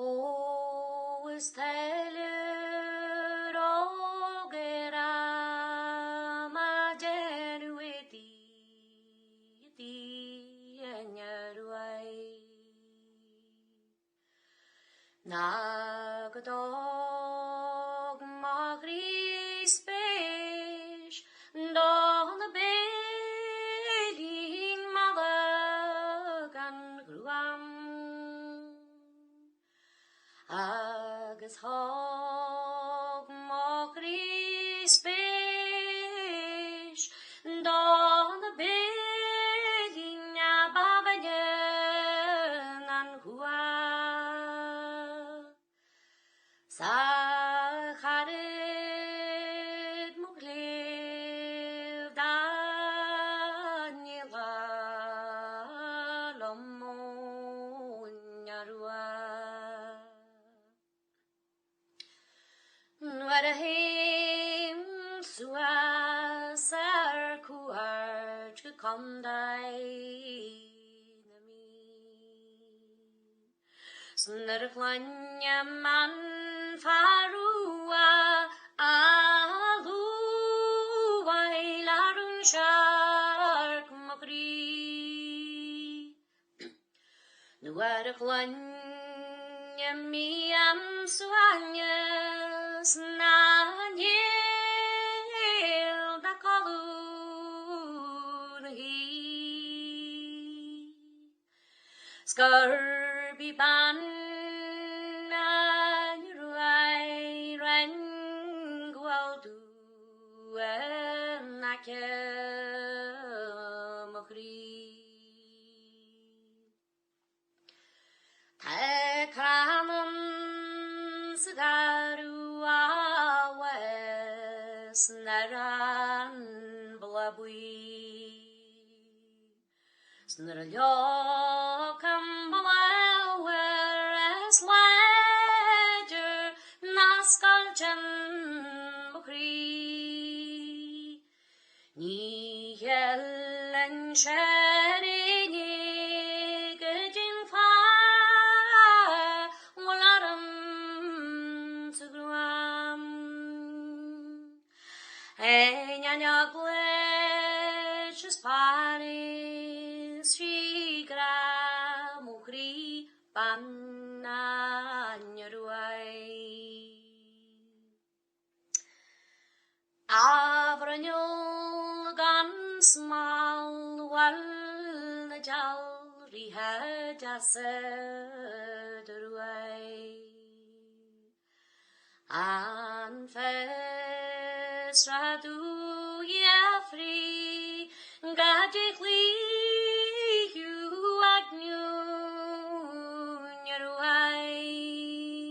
Ó is táilliúir óg ar am a déanadh éadaí d'Fhine Ruaidh. Ná go dtóg mo chroí spéis do na béilín malla gan ghruaim. Agus thóg mo chroí spéis do na béilín a ba bhinne ná an chumha. 'S a charad mo chléibh dá ndíolfá liom móin rua. Nuair a théim suas ar cuairt go Contae na Mí. 'S nuair a chluinim an fear rua á luaidh le rúnsearc mo chroí. Nuair a chluinim í am suaimhneas na n-éal dá codladh 'na shuí. 'S gurb í bean an Ruaidh Righin go bhfuil tú in aice mo chroí. Tá crann sa gharradh abhus ar an bhláth buí. 'S nuair a fhliuch an bláth air is láidir ná scoilteann mo chroí. Ní cheileann sé ar éinne goidé'n fáth a bhfuil orm sa ghruaim. An eaglais is fearr is sí grá mo chroí bean an Ruaidh. A bhruinneall gan smál bhfuil na dealraithe deasa do Ruaidh. An fiosracht fhiafraí goidé chloífeadh eagna Ruaidh.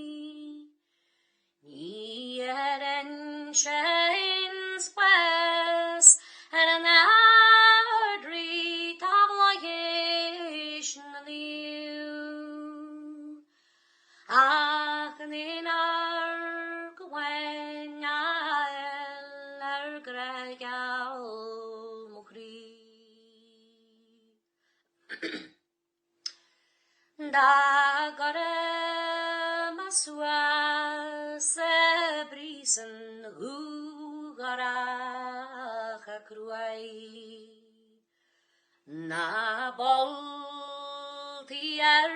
Ní fheileann sé aon spás ar an Ard-Rí tá flaithis na naomh. Ach in aon amharc amháin a fháil ar ghrá geal mo chroí. Dá gcuirfeadh mé suas i bpríosún thú dhorcha cruaidh. Na boltaí ar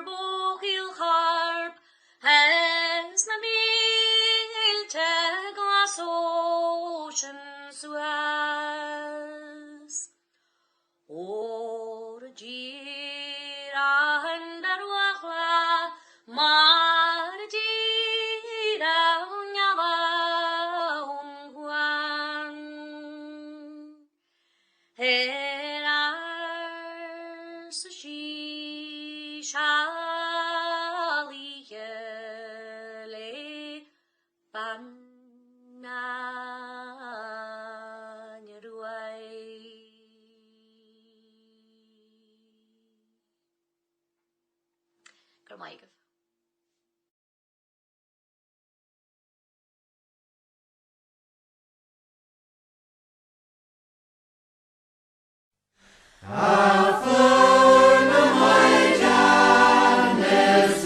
mo chill choirp is na mílte glas ó sin suas. Ór i dtír an darbhchla mar i dtír an ngeala ón gcuan. Ar arsa sí seal oíche le bean an Ruaidh. Go raibh maith agaibh. Aifreann na Maighdean is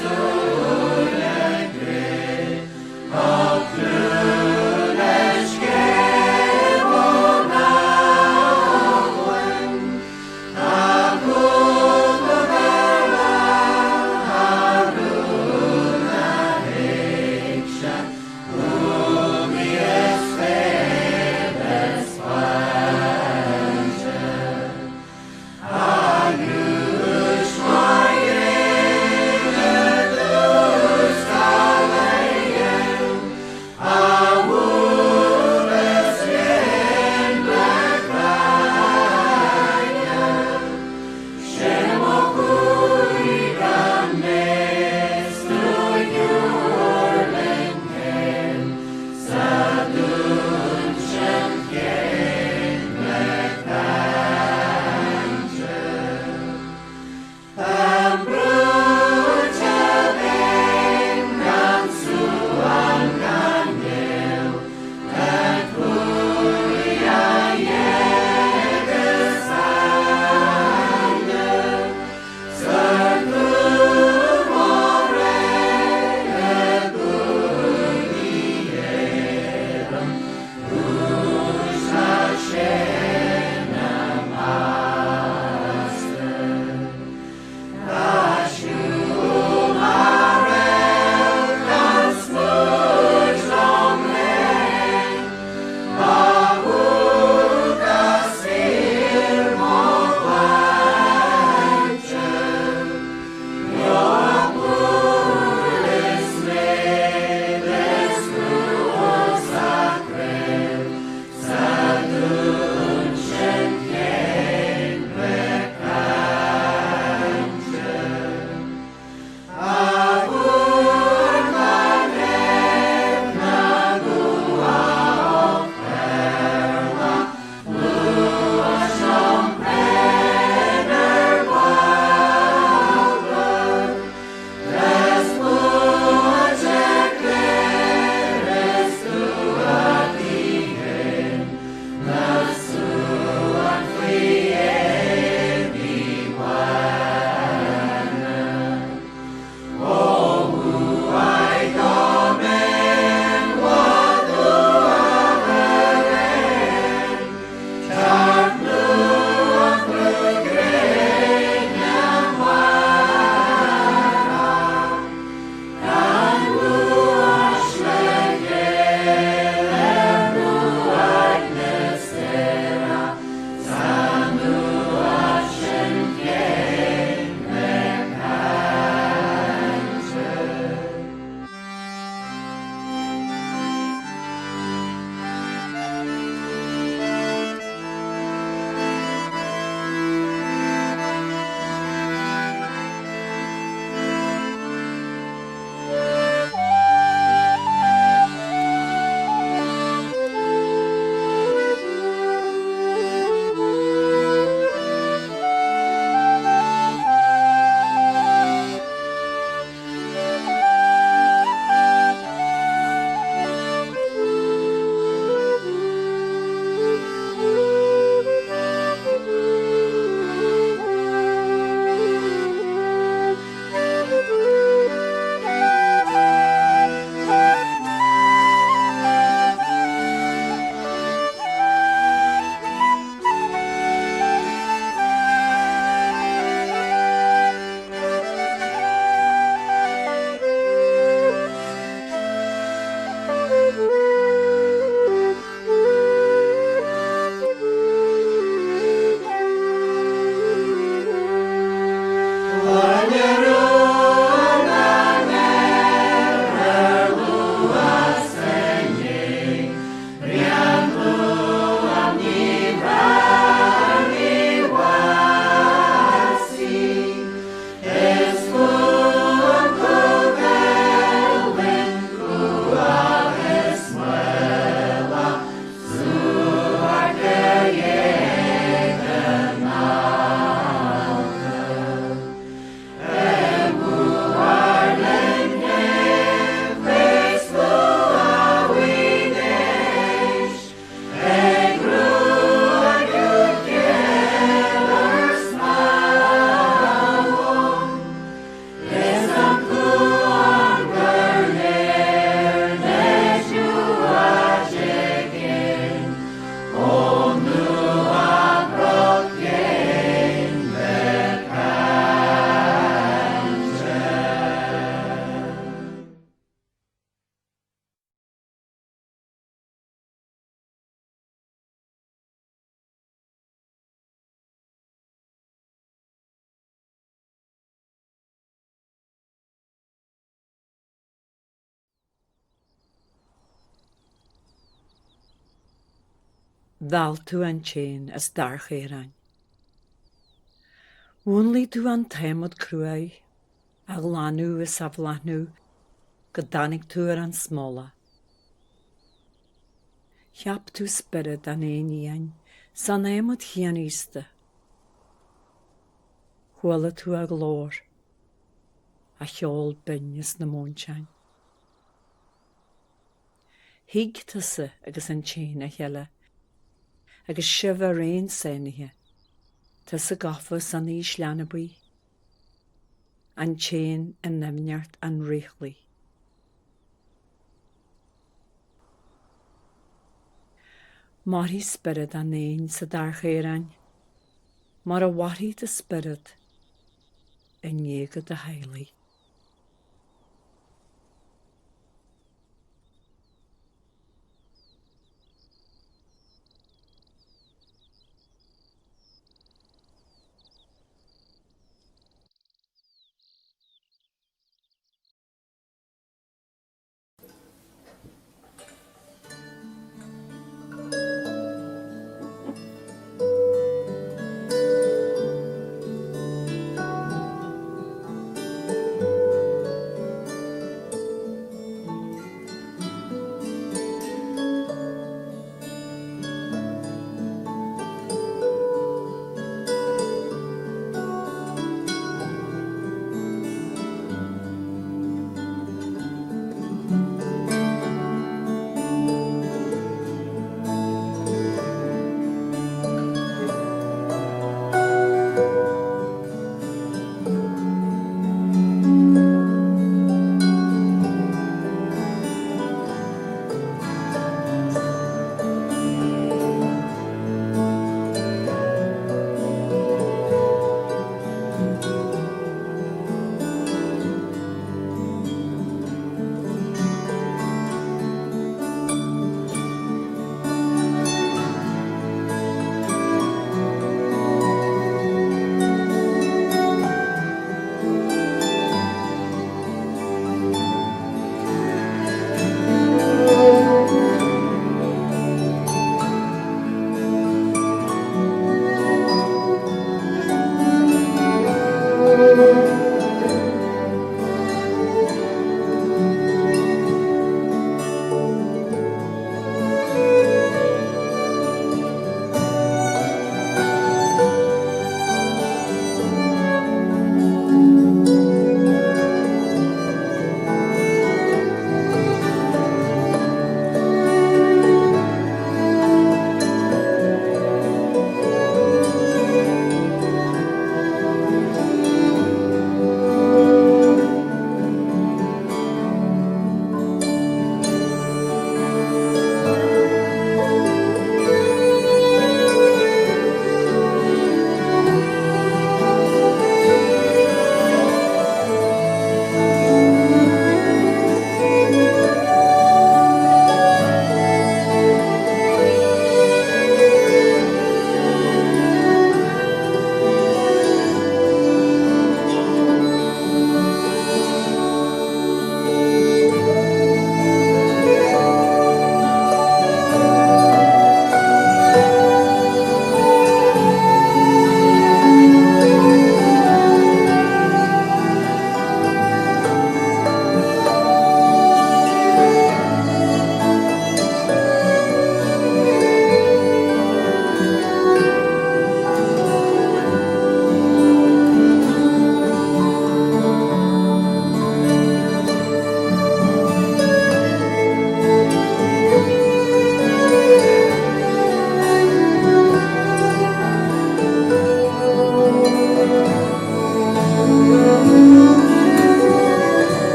Mheall tú an t-éan as dair chaoráin. Mhúnlaigh tú an t-adhmad cruaidh, á ghlanadh is á bhleathnú go dtáinig tú ar an smólach. Cheap tú spiorad an éin fhiáin san adhmad chianaosta. Chuala tú a ghlór, a cheol binn as na móinteáin. Thuig tusa agus an t-éan a chéile, agus sibh araon sáinnithe, tusa gafa san aois leanbaí, an t-éan i ndoimhneacht an reothlae. Mairfidh spiorad an éin sa dair chaoráin, mar a mhairfidh do spiorad i ngéaga do theaghlaigh.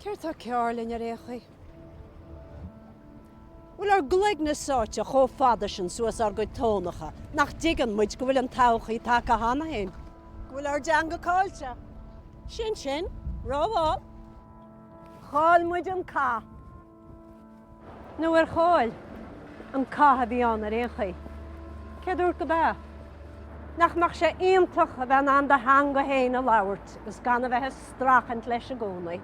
Céard tá cearr linn ar aon chaoi? Bhfuil ár gcloigne sáite chomh fada sin suas ár gcuid tónacha nach dtuigeann muid go bhfuil an todhchaí tagtha cheana féin? Go bhfuil ár dteanga caillte? Sin sin, rómhall. Chaill muid an cath. Nó ar chaill? An cath a bhí ann ar aon chaoi. Cé dúirt go b'ea? Nach mbeadh sé iontach a bheith in ann do theanga féin a labhairt agus gan a bheith ag streachailt leis i gcónaí?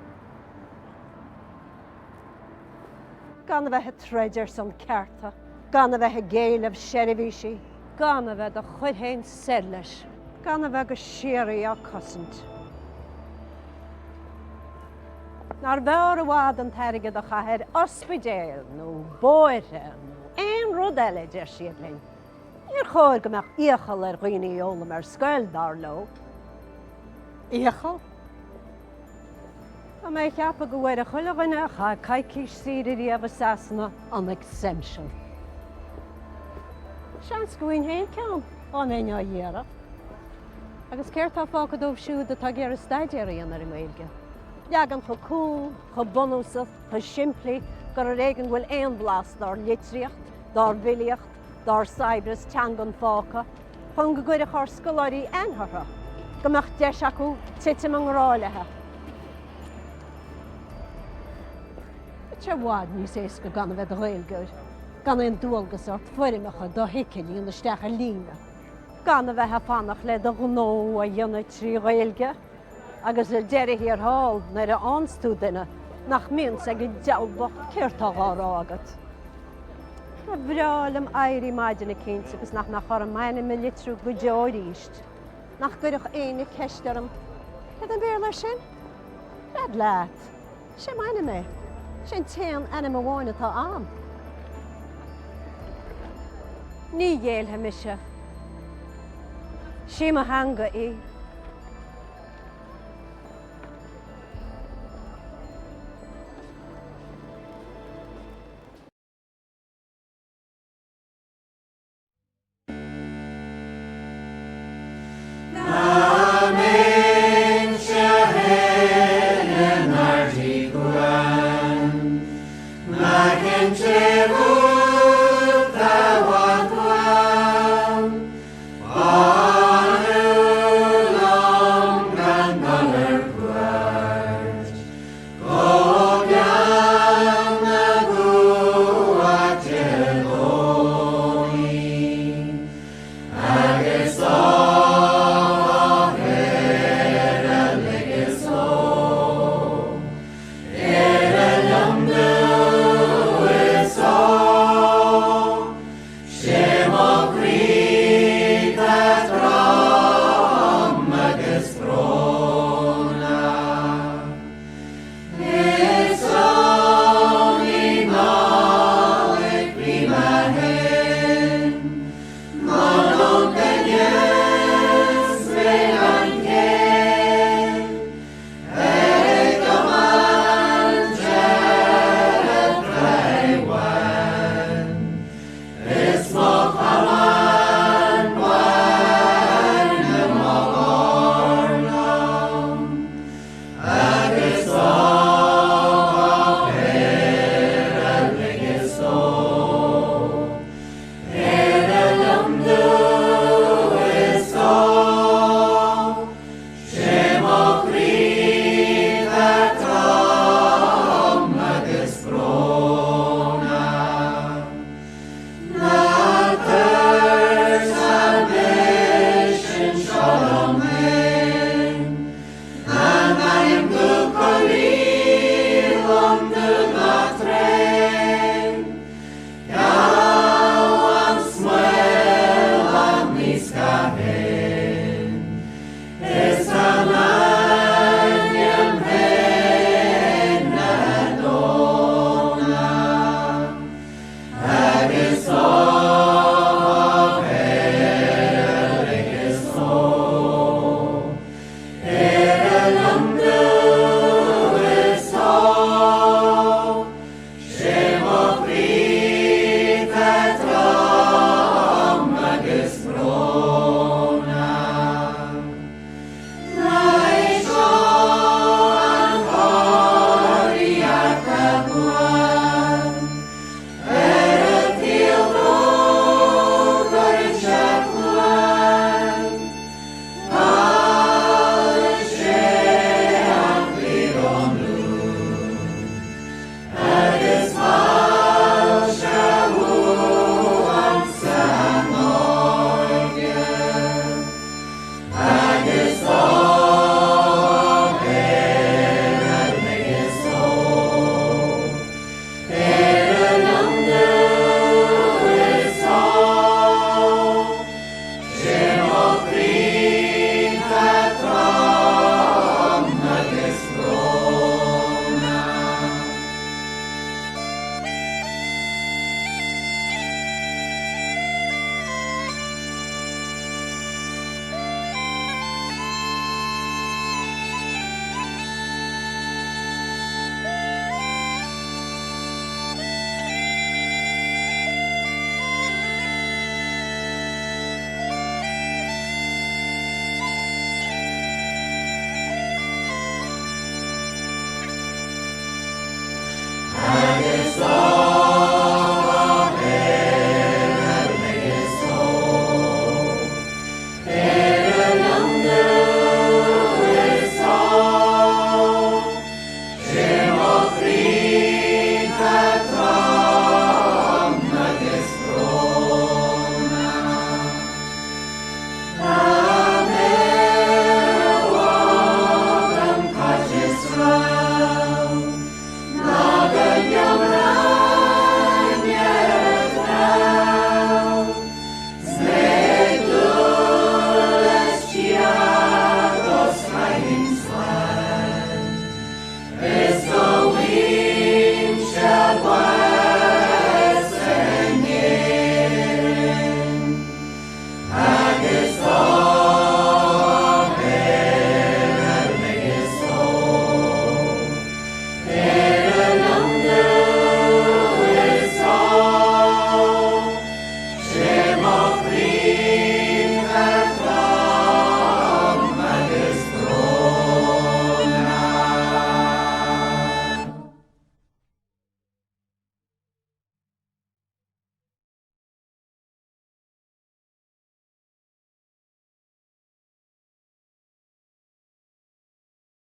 Gan a bheith ag troid ar son cearta, gan a bheith ag éileamh seirbhísí, gan a bheith do chur féin soir leis, gan a bheith go síoraí á cosaint. Nárbh fhearr i bhfad an t-airgead a chaitheamh ar ospidéil nó bóithre nó aon rud eile, a deir siad linn. Níor chóir go mbeadh iachall ar dhaoine í a fhoghlaim ar scoil, dar leo. Iachall? Tá mé ag ceapadh go bhfuair chuile dhuine a chaith coicís saoire riamh i Sasana an exemption. Seans go bhfaighinn féin ceann, dá mbeinn á iarraidh. Agus céard tá fágtha dóibh siúd atá ag iarraidh staidéar a dhéanamh ar an nGaeilge? Leagan chomh cúng, chomh bunúsach, chomh simplí gur ar éigean go bhfuil aon bhlas dár litríocht, dár bhfilíocht, dár saibhreas teangan fágtha. chun go gcuirfeadh ár scoláirí aithne uirthi, go mbeadh deis acu titim i ngrá léi. Tá sé i bhfad níos éasca gan a bheith i do Ghaeilgeoir, gan aon dualgas ort foirmeacha dothuigthe a líonadh isteach ar líne, gan a bheith ag fanacht le do ghnó a dhéanamh trí Ghaeilge. Agus ar deireadh thiar thall, nuair a fhaigheanns tú duine nach mbíonns ag an diabhal bocht céard tá dhá rá agat. Ba bhreá liom éirí maidin eicínt agus nach mbeadh orm m'ainm a litriú go deo aríst, nach gcuirfeadh éinne ceist orm, Céard an Béarla air sin? Gread leat! Sé m'ainm é. Sé an t-aon ainm amháin atá a'm. Ní ghéillfidh mise. Sí mo theanga í.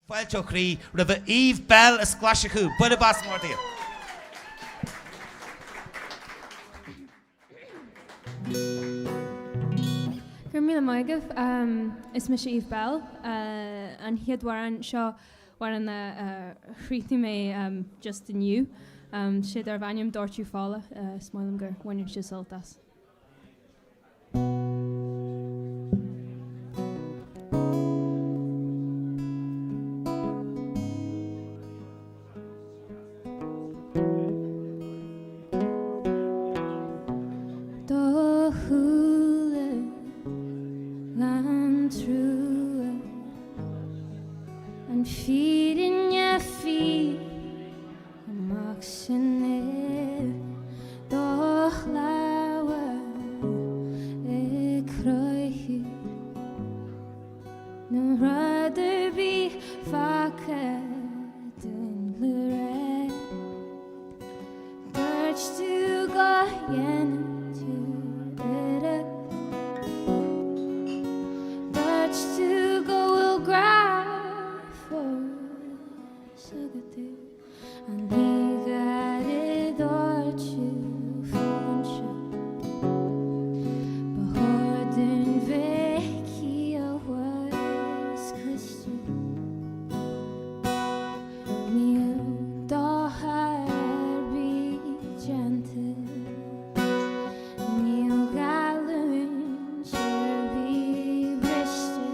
Fáilte ó chroí roimh Eve Belle as Glaschú. Bualadh bos mór daoibh. Go raibh míle maith agaibh. Is mise Eve Belle. An chéad amhrán seo, amhrán a chríochnaigh mé just inniu. Sé darb ainm Doirteadh Fola. Is maith liom go mbaineann sibh sult as. Do shúile lán trua, an fírinne fiú Amach san aer do shleabha ag croitheadh Níl rud ar bith fágtha dúinn le rá. Dúirt tú go ndéanfaidh tú iarracht. Dúirt tú go bhfuil grá fós. agat An oíche ar doirteadh fola anseo Ba chóir dúinn bheith ciallmhar is cliste Níl dochar ar bith déanta Níl geallúint ar bith briste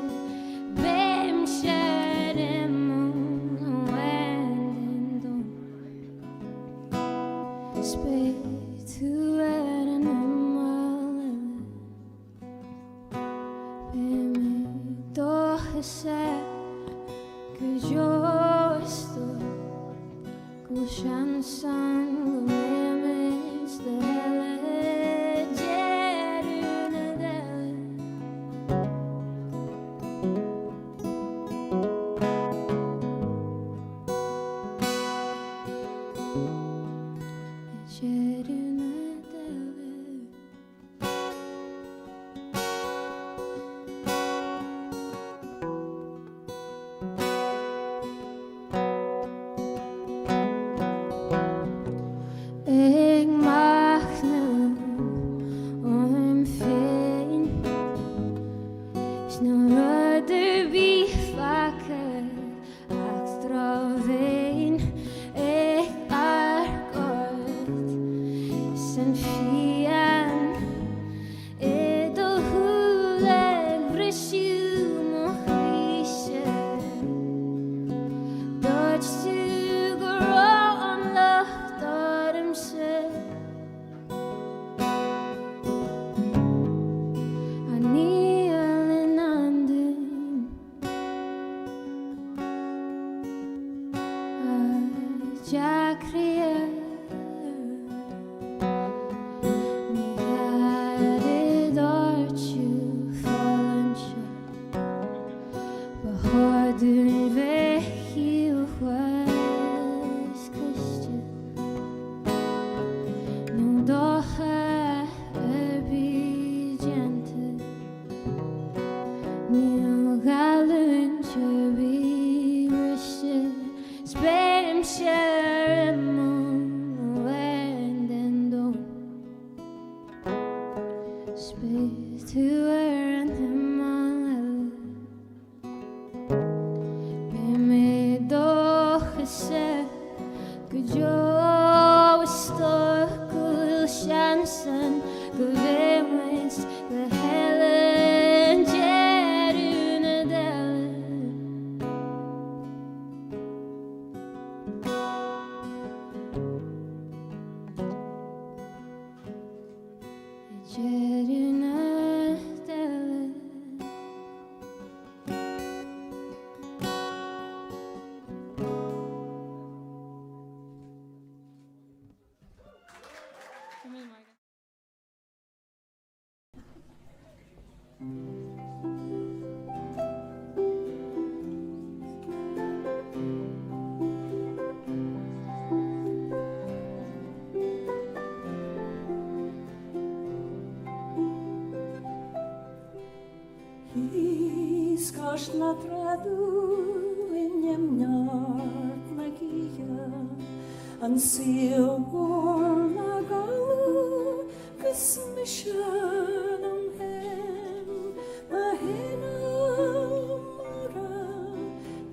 Beimse ar imeall amháin den domhan 'S beidh tú ar an imeall eile. Beidh mé dóchasach go deo is dóigh go bhfuil seans ann go mbeimid le chéile ag deireadh na dála. Ag deireadh na dála. Ag machnamh orm féin 'S níl rud ar bith fágtha ach drochmhéin Ag amharc ort 's an phian I do shúile ag briseadh mo chroíse. Dúirt tú go raibh an locht ormsa. Ach níl i ndán dúinn ach deacrachtaí. An oíche ar doirteadh fola anseo Ba chóir dúinn bheith ciallmhar is cliste Níl dochar ar bith déanta Níl geallúint ar bith briste 'S beimse ar imeall amháin den domhan 'S beidh tú ar an imeall eile. Beidh mé dóchasach go deo is dóigh go bhfuil seans ann go mbeidh muid le chéile ag deireadh na dála. Ag deireadh na dála. Bhíos cois na trá dúinne. An saol mór le galú 'gus mise liom féin, mo théine mara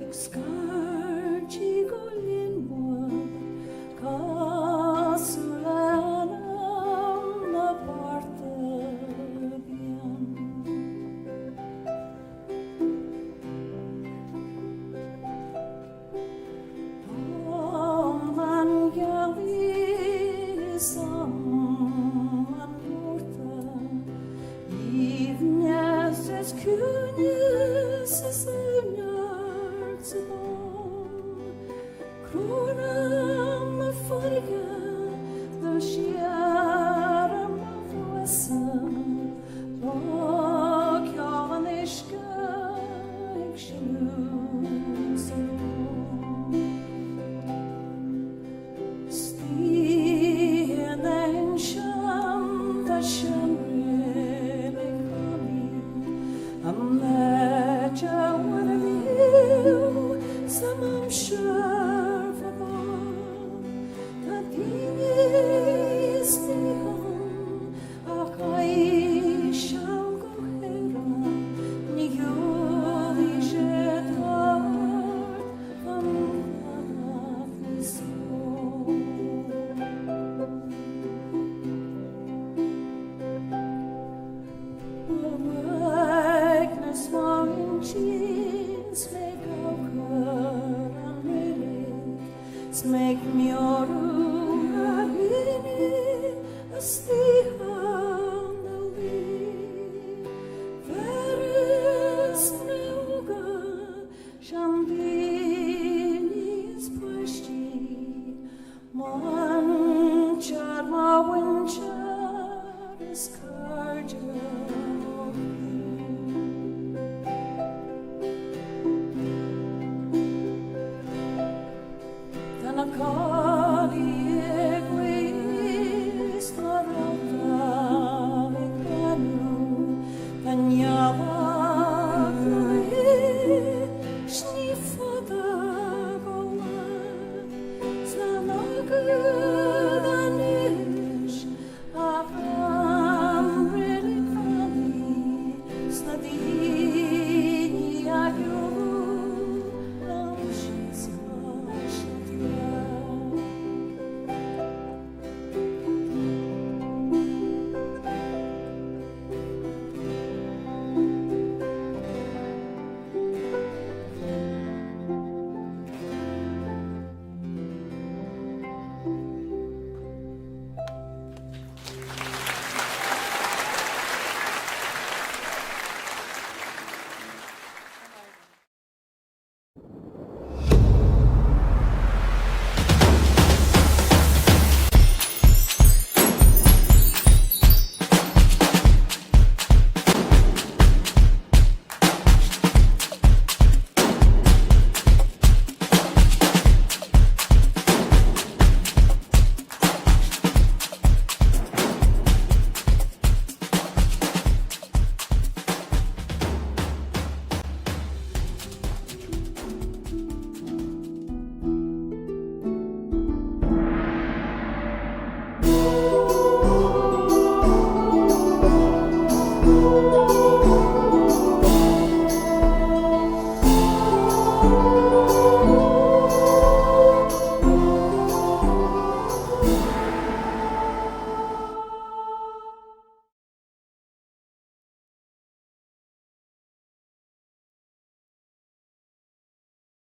ag scairtigh go líonmhar cosúil le anam na porta binn. Am an ghealaí is am an Mhárta, aoibhneas is ciúineas is neart sa domhan. Crónán na farraige dul siar ar mo chluasa, Tá ceol an uisce ag sileadh sa lom. Istoíche na hInsean tá seanreilig thanaí, an áit a bhfuil san aimsir fadó. Tá daoine istigh ann Ach aghaidh seal go hÉirinn ní gheobhaidh sé tart an cladach níos mó. Mo uaigneas mo intinn 's mé ag amharc ar an reilig 's mé ag meabhrú ar dhaoine Istigh ina luí, fear is mná óga, seandaoine is páistí, muintir mo mhuintir.